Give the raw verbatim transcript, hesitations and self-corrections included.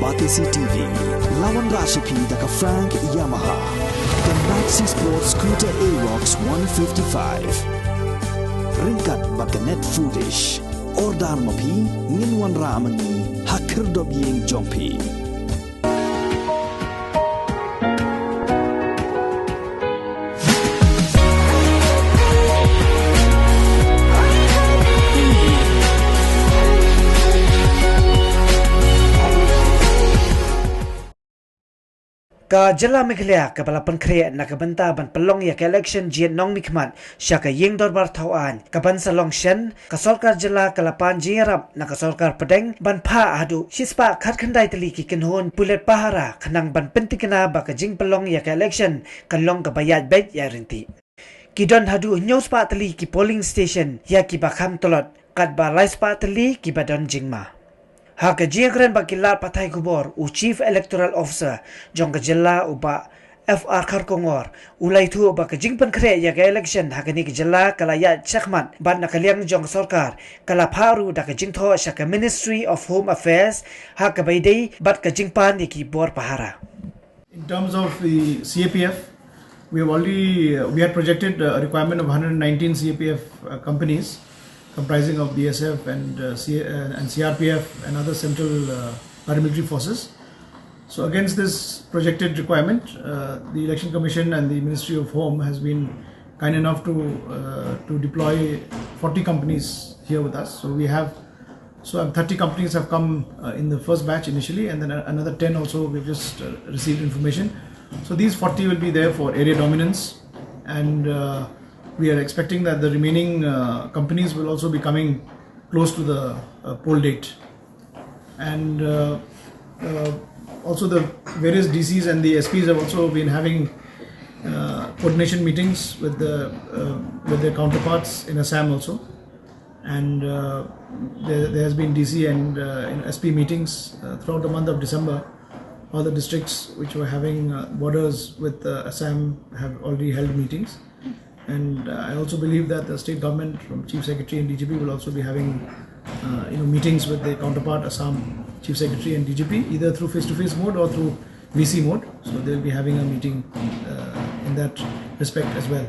Batesi T V, la wanrah sha phi da ka Frank Yamaha, ka Maxi Sport Scooter Aerox one fifty-five. Ryngkat bad ka Net Foodish. Order ma phi, ngin wanrah ma ngi ha khyrdop ïing jong phi. Ka jylla Meghalaya kaba la pynkhreh na ka bynta ban pynlong ïa ka election jied nongmihkhmat sha ka ïing dorbar thaw aiñ kaban sa long shen, ka sorkar jylla ka la pan jingïarap na ka sorkar pdeng ban phah haduh shispah khatkhyndai tylli ki kynhun pulit pahara khnang ban pyntikna ba ka jingpynlong ïa ka election kan long kaba ïaid beit ïaid ryntih. Ki don haduh hynñiew spah tylli ki polling station ïa kiba kham tlot, katba lai spah tylli kiba don jingma. Ha ka jingïakren bad ki lad pathai khubor, u Chief Electoral Officer jong ka jylla, u Bah F R Kharkongor, u la ïathuh ba ka jingpynkhreh ïa ka election ha kane ka jylla ka la ïaid shakhmat bad na ka liang jong ka sorkar ka la phah ruh da ka jingthoh sha ka Ministry of Home Affairs ha kaba ïadei bad ka jingpan ïa ki bor pahara. In terms of the C A P F, we have already, uh, we had projected, uh, a requirement of one hundred nineteen C A P F, uh, companies, comprising of B S F and, uh, C-, uh, and C R P F and other central, uh, paramilitary forces. So against this projected requirement, uh, the Election Commission and the Ministry of Home has been kind enough to, uh, to deploy forty companies here with us. So we have so, um, thirty companies have come, uh, in the first batch initially, and then a-, another ten also we've just, uh, received information. So these forty will be there for area dominance, and, uh, we are expecting that the remaining, uh, companies will also be coming close to the, uh, poll date. And, uh, uh, also the various D Cs and the S Ps have also been having, uh, coordination meetings with the, uh, with their counterparts in Assam also. And, uh, there, there has been D C and, uh, S P meetings, uh, throughout the month of December. All the districts which were having, uh, borders with, uh, Assam have already held meetings. And, uh, I also believe that the state government, from Chief Secretary and D G P, will also be having, uh, you know, meetings with their counterpart Assam Chief Secretary and D G P, either through face-to-face mode or through V C mode. So they'll be having a meeting, uh, in that respect as well.